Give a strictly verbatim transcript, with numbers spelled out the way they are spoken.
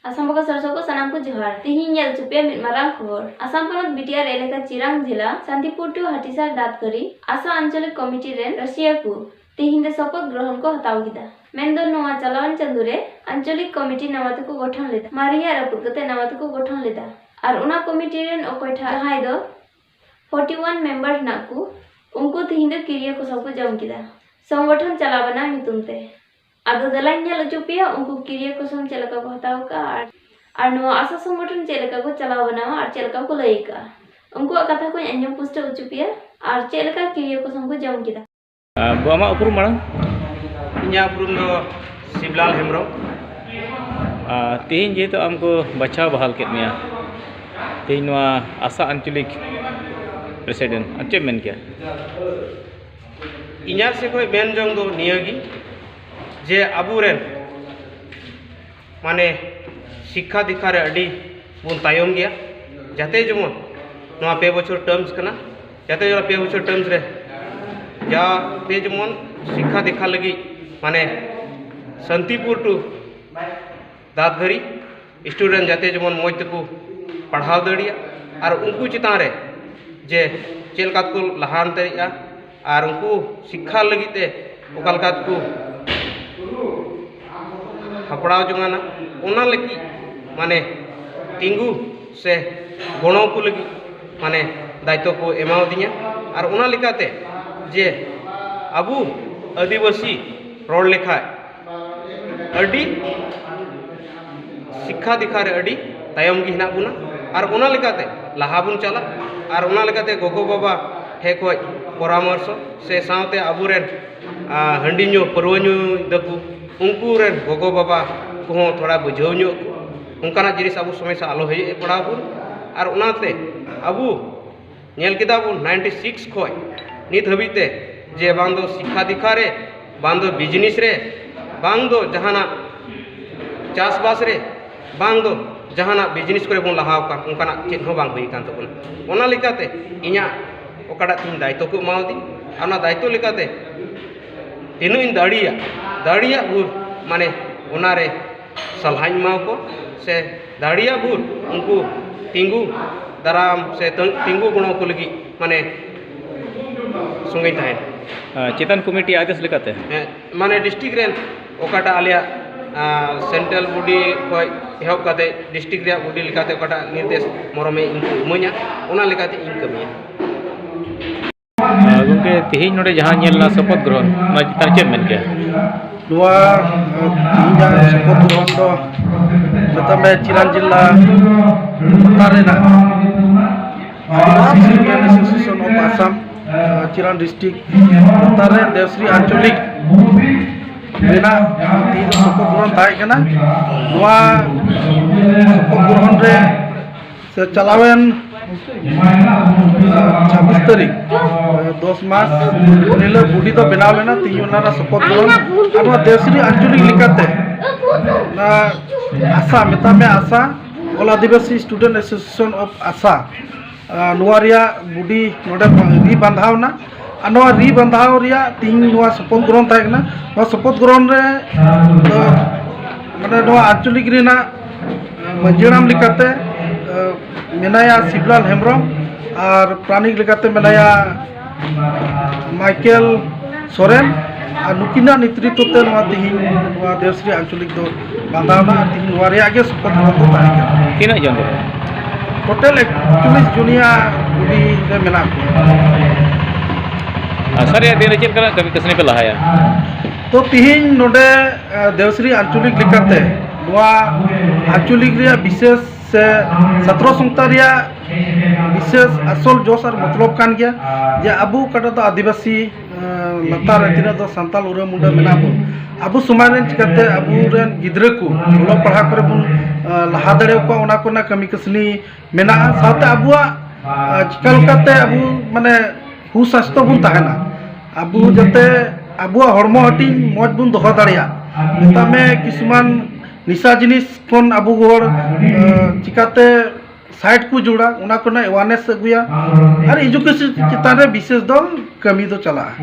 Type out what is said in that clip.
ᱟᱥᱟᱢ ᱵᱚᱸᱜᱟ ᱥᱚᱨᱥᱚ ᱠᱚ ᱥᱟᱱᱟᱢ ᱠᱚ ᱡᱚᱦᱟᱨ᱾ ᱛᱤᱦᱤᱧ ᱧᱮᱞ ᱦᱚᱪᱚ ᱯᱮᱭᱟ ᱢᱤᱫ ᱢᱟᱨᱟᱝ ᱠᱷᱚᱵᱚᱨ᱾ ᱟᱥᱟᱢ ᱯᱚᱱᱚᱛ ᱵᱤᱴᱤᱟᱨ ᱮᱞᱟᱠᱟ ᱪᱤᱨᱟᱝ ᱡᱮᱞᱟ ᱥᱟᱱᱛᱤᱯᱩᱨ ᱴᱩ ᱦᱟᱴᱤᱥᱟᱨ ᱫᱟᱛᱜᱟᱹᱨᱤ ᱟᱥᱟ ᱟᱧᱪᱚᱞᱤᱠ ᱠᱚᱢᱤᱴᱤ ᱨᱮᱱ ᱨᱟᱹᱥᱤᱭᱟᱹ ᱠᱚ ᱛᱤᱦᱤᱧ ᱫᱚ ᱥᱚᱯᱚᱛ ᱜᱨᱚᱦᱚᱱ ᱠᱚ ᱦᱟᱛᱟᱣ ᱠᱮᱫᱟ᱾ ᱢᱮᱱᱫᱚ ᱱᱚᱣᱟ ᱪᱟᱞᱟᱣᱮᱱ ᱪᱟᱸᱫᱳ ᱨᱮ ᱟᱧᱪᱚᱞᱤᱠ ᱠᱚᱢᱤᱴᱤ ᱱᱟᱣᱟ ᱛᱮᱠᱚ ᱜᱚᱴᱷᱚᱱ ᱞᱮᱫᱟ, ᱢᱟᱨᱮᱭᱟᱜ ᱨᱟᱹᱯᱩᱫ ᱠᱟᱛᱮ ᱱᱟᱣᱟ ᱛᱮᱠᱚ ᱜᱚᱴᱷᱚᱱ ᱞᱮᱫᱟ᱾ ᱟᱨ ᱚᱱᱟ ᱠᱚᱢᱤᱴᱤ ᱨᱮᱱ ᱚᱠᱚᱭ ᱴᱷᱟᱜ ᱡᱟᱦᱟᱸᱭ ᱫᱚ ᱯᱷᱳᱨᱴᱤ ᱳᱣᱟᱱ ᱢᱮᱢᱵᱟᱨ ᱦᱮᱱᱟᱜ ᱠᱚ, ᱩᱱᱠᱩ ᱛᱤᱦᱤᱧ ᱫᱚ ᱠᱤᱨᱤᱭᱟᱹ ᱠᱚᱥᱚᱢ ᱠᱚ ᱡᱚᱢ ᱠᱮᱫᱟ, ᱥᱚᱝᱜᱚᱴᱷᱚᱱ ᱪᱟᱞᱟᱣ ᱵᱮᱱᱟᱣ ᱧᱩᱛᱩᱢ ᱛᱮ᱾ ᱟᱫᱚ ᱫᱮᱞᱟᱧ ᱧᱮᱞ ᱦᱚᱪᱚ ᱯᱮᱭᱟ ᱩᱱᱠᱩ ᱠᱤᱨᱤᱭᱟᱹ ᱠᱚᱥᱚᱢ ᱪᱮᱫ ᱞᱮᱠᱟ ᱠᱚ ᱦᱟᱛᱟᱣ ᱠᱟᱜᱼᱟ ᱟᱨ, ᱟᱨ ᱱᱚᱣᱟ ᱟᱥᱟ ᱥᱚᱝᱜᱚᱴᱷᱚᱱ ᱪᱮᱫ ᱞᱮᱠᱟ ᱠᱚ ᱪᱟᱞᱟᱣ ᱵᱮᱱᱟᱣᱟ ᱟᱨ ᱪᱮᱫ ᱞᱮᱠᱟ ᱠᱚ ᱞᱟᱹᱭ ᱠᱟᱜᱼᱟ᱾ ᱩᱱᱠᱩᱣᱟᱜ ᱠᱟᱛᱷᱟ ᱠᱚᱧ ᱟᱸᱡᱚᱢ ᱯᱩᱥᱴᱟᱹᱣ ᱦᱚᱪᱚ ᱯᱮᱭᱟ ᱟᱨ ᱪᱮᱫ ᱞᱮᱠᱟ ᱠᱤᱨᱤᱭᱟᱹ ᱠᱚᱥᱚᱢ ᱠᱚ ᱡᱚᱢ ᱠᱮᱫᱟ᱾ ᱟᱢ ᱟᱢᱟᱜ ᱩᱯᱨᱩᱢ ᱢᱟᱲᱟᱝ? ᱤᱧᱟᱹᱜ ᱩᱯᱨᱩᱢ ᱫᱚ ᱥᱤᱵᱞᱟᱞ ᱦᱮᱢᱵᱨᱚᱢ᱾ ᱟᱨ ᱛᱮᱦᱮᱧ ᱡᱮᱦᱮᱛᱩ ᱟᱢ ᱠᱚ ᱵᱟᱪᱷᱟᱣ ᱵᱟᱦᱟᱞ ᱠᱮᱫ ᱢᱮᱭᱟ, ᱛᱮᱦᱮᱧ ᱱᱚᱣᱟ ᱟᱥᱟ ᱟᱧᱪᱚᱞᱤᱠ ᱯᱨᱮᱥᱤᱰᱮᱱᱴ, ᱟᱢ ᱪᱮᱫ ᱮᱢ ᱢᱮᱱ ᱠᱮᱭᱟ? ᱤᱧᱟᱹᱜ ᱥᱮᱫ ᱠᱷᱚᱱ ᱢᱮᱱ ᱡᱚᱝ ᱫᱚ ᱱᱤᱭᱟᱹ ᱜᱮ ᱡᱮ ᱟᱵᱚᱨᱮᱱ ᱢᱟᱱᱮ ᱥᱤᱠᱠᱷᱟ ᱫᱤᱠᱠᱷᱟ ᱨᱮ ᱟᱹᱰᱤ ᱵᱚᱱ ᱛᱟᱭᱚᱢ ᱜᱮᱭᱟ᱾ ᱡᱟᱛᱮ ᱡᱮᱢᱚᱱ ᱱᱚᱣᱟ ᱯᱮ ᱵᱚᱪᱷᱚᱨ ᱴᱟᱨᱢᱥ ᱠᱟᱱᱟ, ᱡᱟᱛᱮ ᱡᱮᱢᱚᱱ ᱯᱮ ᱵᱚᱪᱷᱚᱨ ᱴᱟᱨᱢᱥ ᱨᱮ ᱡᱟᱛᱮ ᱡᱮᱢᱚᱱ ᱥᱤᱠᱠᱷᱟ ᱫᱤᱠᱠᱷᱟ ᱞᱟᱹᱜᱤᱫ ᱢᱟᱱᱮ ᱥᱟᱱᱛᱤᱯᱩᱨ ᱴᱩ ᱫᱟᱛᱜᱟᱹᱨᱤ ᱥᱴᱩᱰᱮᱱᱴ ᱡᱟᱛᱮ ᱡᱮᱢᱚᱱ ᱢᱚᱡᱽ ᱛᱮᱠᱚ ᱯᱟᱲᱦᱟᱣ ᱫᱟᱲᱮᱭᱟᱜ ᱟᱨ ᱩᱱᱠᱩ ᱪᱮᱛᱟᱱ ᱨᱮ ᱡᱮ ᱪᱮᱫ ᱞᱮᱠᱟ ᱛᱮᱠᱚ ᱞᱟᱦᱟᱱᱛᱤ ᱫᱟᱲᱮᱭᱟᱜᱼᱟ ᱟᱨ ᱩᱱᱠᱩ ᱥᱤᱠᱠᱷᱟ ᱞᱟᱹᱜᱤᱫ ᱛᱮ ᱚᱠᱟ ᱞᱮᱠᱟ ᱛᱮᱠᱚ ᱦᱟᱯᱲᱟᱣ ᱡᱚᱝᱟᱱᱟ, ᱚᱱᱟ ᱞᱟᱹᱜᱤᱫ ᱢᱟᱱᱮ ᱛᱤᱸᱜᱩ ᱥᱮ ᱜᱚᱲᱚ ᱠᱚ ᱞᱟᱹᱜᱤᱫ ᱢᱟᱱᱮ ᱫᱟᱭᱤᱛᱛᱚ ᱠᱚ ᱮᱢᱟᱣᱟᱫᱤᱧᱟ᱾ ᱟᱨ ᱚᱱᱟ ᱞᱮᱠᱟᱛᱮ ᱡᱮ ᱟᱵᱚ ᱟᱹᱫᱤᱵᱟᱹᱥᱤ ᱨᱚᱲ ᱞᱮᱠᱷᱟᱡ ᱟᱹᱰᱤ ᱥᱤᱠᱠᱷᱟ ᱫᱤᱠᱠᱷᱟ ᱨᱮ ᱟᱹᱰᱤ ᱛᱟᱭᱚᱢ ᱜᱮ ᱦᱮᱱᱟᱜ ᱵᱚᱱᱟ᱾ ᱟᱨ ᱚᱱᱟ ᱞᱮᱠᱟᱛᱮ ᱞᱟᱦᱟ ᱵᱚᱱ ᱪᱟᱞᱟᱜ, ᱟᱨ ᱚᱱᱟ ᱞᱮᱠᱟᱛᱮ ᱜᱚᱜᱚ ᱵᱟᱵᱟ ᱴᱷᱮᱡ ᱠᱷᱚᱡ ᱯᱚᱨᱟᱢᱚᱨᱥᱚ ᱥᱮ ᱥᱟᱶᱛᱮ ᱟᱵᱚᱨᱮᱱ, ᱟᱨ ᱦᱟᱺᱰᱤ ᱧᱩ, ᱯᱟᱹᱨᱣᱟᱹ ᱧᱩᱭ ᱫᱟᱠᱚ, ᱩᱱᱠᱩ ᱨᱮᱱ ᱜᱚᱜᱚ ᱵᱟᱵᱟ ᱠᱚᱦᱚᱸ ᱛᱷᱚᱲᱟ ᱵᱩᱡᱷᱟᱹᱣ ᱧᱚᱜ ᱠᱚ, ᱚᱱᱠᱟᱱᱟᱜ ᱡᱤᱱᱤᱥ ᱟᱵᱚ ᱥᱚᱢᱚᱥᱥᱟ ᱟᱞᱚ ᱦᱮᱡ ᱯᱟᱲᱟᱣ ᱵᱚᱱ᱾ ᱟᱨ ᱚᱱᱟᱛᱮ ᱟᱵᱚ ᱧᱮᱞ ᱠᱮᱫᱟ ᱵᱚᱱ ᱱᱟᱭᱤᱱᱴᱤ ᱥᱤᱠᱥ ᱠᱷᱚᱡ ᱱᱤᱛ ᱦᱟᱹᱵᱤᱡ ᱛᱮ ᱡᱮ ᱵᱟᱝ ᱫᱚ ᱥᱤᱠᱠᱷᱟ ᱫᱤᱠᱠᱷᱟ ᱨᱮ, ᱵᱟᱝ ᱫᱚ ᱵᱤᱡᱽᱱᱮᱥ ᱨᱮ, ᱵᱟᱝ ᱫᱚ ᱡᱟᱦᱟᱱᱟᱜ ᱪᱟᱥᱵᱟᱥ ᱨᱮ, ᱵᱟᱝ ᱫᱚ ᱡᱟᱦᱟᱱᱟᱜ ᱵᱤᱡᱽᱱᱮᱥ ᱠᱚᱨᱮ ᱵᱚᱱ ᱞᱟᱦᱟᱣ ᱟᱠᱟᱱ, ᱚᱱᱠᱟᱱᱟᱜ ᱪᱮᱫ ᱦᱚᱸ ᱵᱟᱝ ᱦᱩᱭ ᱟᱠᱟᱱ ᱛᱟᱵᱚᱱᱟ᱾ ᱚᱱᱟ ᱞᱮᱠᱟᱛᱮ ᱤᱧᱟᱹᱜ ᱚᱠᱟᱴᱟᱜ ᱛᱤᱧ ᱫᱟᱭᱤᱛᱛᱚ ᱠᱚ ᱮᱢᱟᱣᱟᱫᱤᱧ, ᱟᱨ ᱚᱱᱟ ᱫᱟᱭᱤᱛᱛᱚ ᱞᱮᱠᱟᱛᱮ ᱛᱤᱱᱟᱹᱜ ᱤᱧ ᱫᱟᱲᱮᱭᱟᱜ, ᱫᱟᱲᱮᱭᱟᱜ ᱵᱷᱳᱨ ᱢᱟᱱᱮ ᱚᱱᱟᱨᱮ ᱥᱟᱞᱦᱟᱧ ᱮᱢᱟ ᱠᱚᱣᱟ, ᱥᱮ ᱫᱟᱲᱮᱭᱟᱜ ᱵᱷᱳᱨ ᱩᱱᱠᱩ ᱛᱤᱸᱜᱩ ᱫᱟᱨᱟᱢ ᱥᱮ ᱛᱤᱸᱜᱩ ᱜᱚᱲᱚ ᱠᱚ ᱞᱟᱹᱜᱤᱫ ᱢᱟᱱᱮ ᱥᱚᱸᱜᱮᱧ ᱛᱟᱦᱮᱱᱟ᱾ ᱪᱮᱛᱟᱱ ᱠᱚᱢᱤᱴᱤ ᱟᱫᱮᱥ ᱞᱮᱠᱟᱛᱮ? ᱦᱮᱸ, ᱢᱟᱱᱮ ᱰᱤᱥᱴᱨᱤᱠᱴ ᱨᱮᱱ ᱚᱠᱟᱴᱟᱜ ᱟᱞᱮᱭᱟᱜ ᱥᱮᱱᱴᱨᱟᱞ ᱵᱚᱰᱤ ᱠᱷᱚᱱ ᱮᱦᱚᱵ ᱠᱟᱛᱮ ᱰᱤᱥᱴᱨᱤᱠᱴ ᱨᱮᱭᱟᱜ ᱵᱚᱰᱤ ᱞᱮᱠᱟᱛᱮ ᱚᱠᱟᱴᱟᱜ ᱱᱤᱨᱫᱮᱥ ᱢᱚᱨᱚᱢᱮ ᱤᱧ ᱠᱚ ᱤᱢᱟᱹᱧᱟ, ᱚᱱᱟ ᱞᱮᱠᱟᱛᱮ ᱤᱧ ᱠᱟᱹᱢᱤᱭᱟ᱾ ᱜᱚᱢᱠᱮ, ᱛᱮᱦᱮᱧ ᱱᱚᱰᱮ ᱡᱟᱦᱟᱸ ᱧᱮᱞ ᱮᱱᱟ ᱥᱚᱯᱚᱛ ᱜᱨᱚᱦᱚᱱ, ᱚᱱᱟ ᱪᱮᱛᱟᱱ ᱪᱮᱫ ᱢᱮᱱ ᱠᱮᱭᱟ? ᱱᱚᱣᱟ ᱛᱮᱦᱮᱧᱟᱜ ᱥᱚᱯᱚᱛ ᱜᱨᱚᱦᱚᱱ ᱫᱚ ᱢᱮᱛᱟᱜ ᱢᱮ ᱪᱤᱨᱟᱱ ᱡᱮᱞᱟ ᱞᱟᱛᱟᱨ ᱨᱮᱱᱟᱜ ᱟᱹᱫᱤᱵᱟᱹᱥᱤ student association of Assam, Chirang district ᱞᱟᱛᱟᱨ ᱨᱮ ᱫᱮᱣᱥᱨᱤ ᱟᱧᱪᱚᱞᱤᱠ ᱨᱮᱱᱟᱜ ᱛᱮᱦᱮᱧ ᱫᱚ ᱥᱚᱯᱚᱛ ᱜᱨᱚᱦᱚᱱ ᱛᱟᱦᱮᱸ ᱠᱟᱱᱟ᱾ ᱱᱚᱣᱟ ᱥᱚᱯᱚᱛ ᱜᱨᱚᱦᱚᱱ ᱨᱮ ᱥᱮ ᱪᱟᱞᱟᱣᱮᱱ ᱪᱷᱟᱵᱵᱤᱥ ᱛᱟᱹᱨᱤᱠᱷ, ᱫᱚᱥ ᱢᱟᱥ, ᱩᱱ ᱦᱤᱞᱳᱜ ᱵᱚᱰᱤ ᱫᱚ ᱵᱮᱱᱟᱣ ᱞᱮᱱᱟ᱾ ᱛᱮᱦᱮᱧ ᱚᱱᱟ ᱨᱮᱱᱟᱜ ᱥᱚᱯᱚᱛ ᱜᱨᱚᱦᱚᱱ ᱟᱨ ᱱᱚᱣᱟ ᱫᱮᱣᱥᱨᱤ ᱟᱧᱪᱚᱞᱤᱠ ᱞᱮᱠᱟᱛᱮ ᱚᱱᱟ ᱟᱥᱟ, ᱢᱮᱛᱟᱜ ᱢᱮ ᱟᱥᱟ, ᱚᱞ ᱟᱹᱫᱤᱵᱟᱹᱥᱤ ᱥᱴᱩᱰᱮᱱᱴ ᱮᱥᱳᱥᱤᱭᱮᱥᱚᱱ ᱚᱯᱷ ᱟᱥᱟ, ᱱᱚᱣᱟ ᱨᱮᱭᱟᱜ ᱵᱚᱰᱤ ᱱᱚᱰᱮ ᱨᱤ ᱵᱟᱸᱫᱷᱟᱣ ᱮᱱᱟ᱾ ᱟᱨ ᱱᱚᱣᱟ ᱨᱤ ᱵᱟᱸᱫᱷᱟᱣ ᱨᱮᱭᱟᱜ ᱛᱮᱦᱮᱧ ᱱᱚᱣᱟ ᱥᱚᱯᱚᱛ ᱜᱨᱚᱦᱚᱱ ᱛᱟᱦᱮᱸ ᱠᱟᱱᱟ᱾ ᱱᱚᱣᱟ ᱥᱚᱯᱚᱛ ᱜᱨᱚᱦᱚᱱ ᱨᱮ ᱫᱚ ᱢᱟᱱᱮ ᱱᱚᱣᱟ ᱟᱧᱪᱚᱞᱤᱠ ᱨᱮᱱᱟᱜ ᱢᱟᱹᱡᱷᱤ ᱦᱟᱲᱟᱢ ᱞᱮᱠᱟᱛᱮ ᱢᱮᱱᱟᱭᱟ ᱥᱤᱵᱽᱞᱟᱞ ᱦᱮᱢᱵᱨᱚᱢ ᱟᱨ ᱯᱨᱟᱱᱤᱠ ᱞᱮᱠᱟᱛᱮ ᱢᱮᱱᱟᱭᱟ ᱢᱟᱭᱠᱮᱞ ᱥᱚᱨᱮᱱ᱾ ᱟᱨ ᱱᱩᱠᱤᱱᱟᱜ ᱱᱮᱛᱨᱤᱛᱵ ᱛᱮ ᱱᱚᱣᱟ ᱛᱮᱦᱮᱧ ᱱᱚᱣᱟ ᱫᱮᱣᱥᱨᱤ ᱟᱧᱪᱚᱞᱤᱠ ᱫᱚ ᱵᱟᱸᱫᱷᱟᱣ ᱮᱱᱟ᱾ ᱟᱨ ᱛᱮᱦᱮᱧ ᱱᱚᱣᱟ ᱨᱮᱭᱟᱜ ᱜᱮ ᱥᱚᱯᱚᱛ ᱜᱨᱚᱦᱚᱱ ᱫᱚ ᱛᱟᱦᱮᱸ ᱠᱟᱱᱟ᱾ ᱛᱤᱱᱟᱹᱜ ᱡᱚᱱ ᱫᱚ? ᱴᱳᱴᱟᱞ ᱮᱠᱪᱚᱞᱞᱤᱥ ᱡᱚᱱᱤᱭᱟ ᱠᱩᱲᱤ ᱨᱮ ᱢᱮᱱᱟᱜ ᱠᱚᱣᱟ᱾ ᱟᱨ ᱥᱟᱹᱨᱤᱭᱟᱜ ᱫᱤᱱ ᱨᱮ ᱪᱮᱫ ᱞᱮᱠᱟᱱᱟᱜ ᱠᱟᱹᱢᱤ ᱠᱟᱹᱥᱱᱤ ᱯᱮ ᱞᱟᱦᱟᱭᱟ? ᱛᱚ ᱛᱤᱦᱤᱧ ᱱᱚᱰᱮ ᱫᱮᱣᱥᱨᱤ ᱟᱧᱪᱚᱞᱤᱠ ᱞᱮᱠᱟᱛᱮ ᱱᱚᱣᱟ ᱟᱧᱪᱚᱞᱤᱠ ᱨᱮᱭᱟᱜ ᱵᱤᱥᱮᱥ ᱥᱮ ᱥᱟᱛᱨᱚ ᱥᱚᱝᱥᱛᱷᱟ ᱨᱮᱭᱟᱜ ᱵᱤᱥᱮᱥ ᱟᱥᱚᱞ ᱡᱚᱥ ᱟᱨ ᱢᱚᱛᱞᱚᱵ ᱠᱟᱱ ᱜᱮᱭᱟ ᱡᱮ ᱟᱵᱚ ᱚᱠᱟᱴᱟᱜ ᱫᱚ ᱟᱹᱫᱤᱵᱟᱹᱥᱤ ᱞᱟᱛᱟᱨ ᱨᱮ ᱛᱤᱱᱟᱹᱜ ᱫᱚ ᱥᱟᱱᱛᱟᱲ ᱩᱨᱟᱹᱣ ᱢᱩᱸᱰᱟᱹ ᱢᱮᱱᱟᱜ ᱵᱚᱱ, ᱟᱵᱚ ᱥᱚᱢᱟᱡᱽ ᱨᱮᱱ ᱪᱤᱠᱟᱹᱛᱮ ᱟᱵᱚᱨᱮᱱ ᱜᱤᱫᱽᱨᱟᱹ ᱠᱚ ᱚᱞᱚᱜ ᱯᱟᱲᱦᱟᱜ ᱠᱚᱨᱮ ᱵᱚᱱ ᱞᱟᱦᱟ ᱫᱟᱲᱮᱭᱟᱠᱚᱣᱟ, ᱚᱱᱟ ᱠᱚᱨᱮᱱᱟᱜ ᱠᱟᱹᱢᱤ ᱠᱟᱹᱥᱱᱤ ᱢᱮᱱᱟᱜᱼᱟ᱾ ᱥᱟᱶᱛᱮ ᱟᱵᱚᱣᱟᱜ ᱪᱤᱠᱟ ᱞᱮᱠᱟᱛᱮ ᱟᱵᱚ ᱢᱟᱱᱮ ᱥᱩᱥᱟᱥᱛᱷᱚ ᱵᱚᱱ ᱛᱟᱦᱮᱱᱟ, ᱟᱵᱚ ᱡᱟᱛᱮ ᱟᱵᱚᱣᱟᱜ ᱦᱚᱲᱢᱚ ᱦᱟᱹᱴᱤᱧ ᱢᱚᱡᱽ ᱵᱚᱱ ᱫᱚᱦᱚ ᱫᱟᱲᱮᱭᱟᱜ᱾ ᱢᱮᱛᱟᱜ ᱢᱮ ᱠᱤᱪᱷᱩᱢᱟᱱ ᱱᱤᱥᱟ ᱡᱤᱱᱤᱥ ᱠᱷᱚᱱ ᱟᱵᱚ ᱦᱚᱲ ᱪᱤᱠᱟᱛᱮ ᱥᱟᱭᱤᱰ ᱠᱚ ᱡᱳᱲᱟ, ᱚᱱᱟ ᱠᱚᱨᱮᱱᱟᱜ ᱮᱣᱟᱨᱱᱮᱥ ᱟᱹᱜᱩᱭᱟ᱾ ᱟᱨ ᱮᱡᱩᱠᱮᱥᱚᱱ ᱪᱮᱛᱟᱱ ᱨᱮ ᱵᱤᱥᱮᱥ ᱫᱚ ᱠᱟᱹᱢᱤ ᱫᱚ ᱪᱟᱞᱟᱜᱼᱟ᱾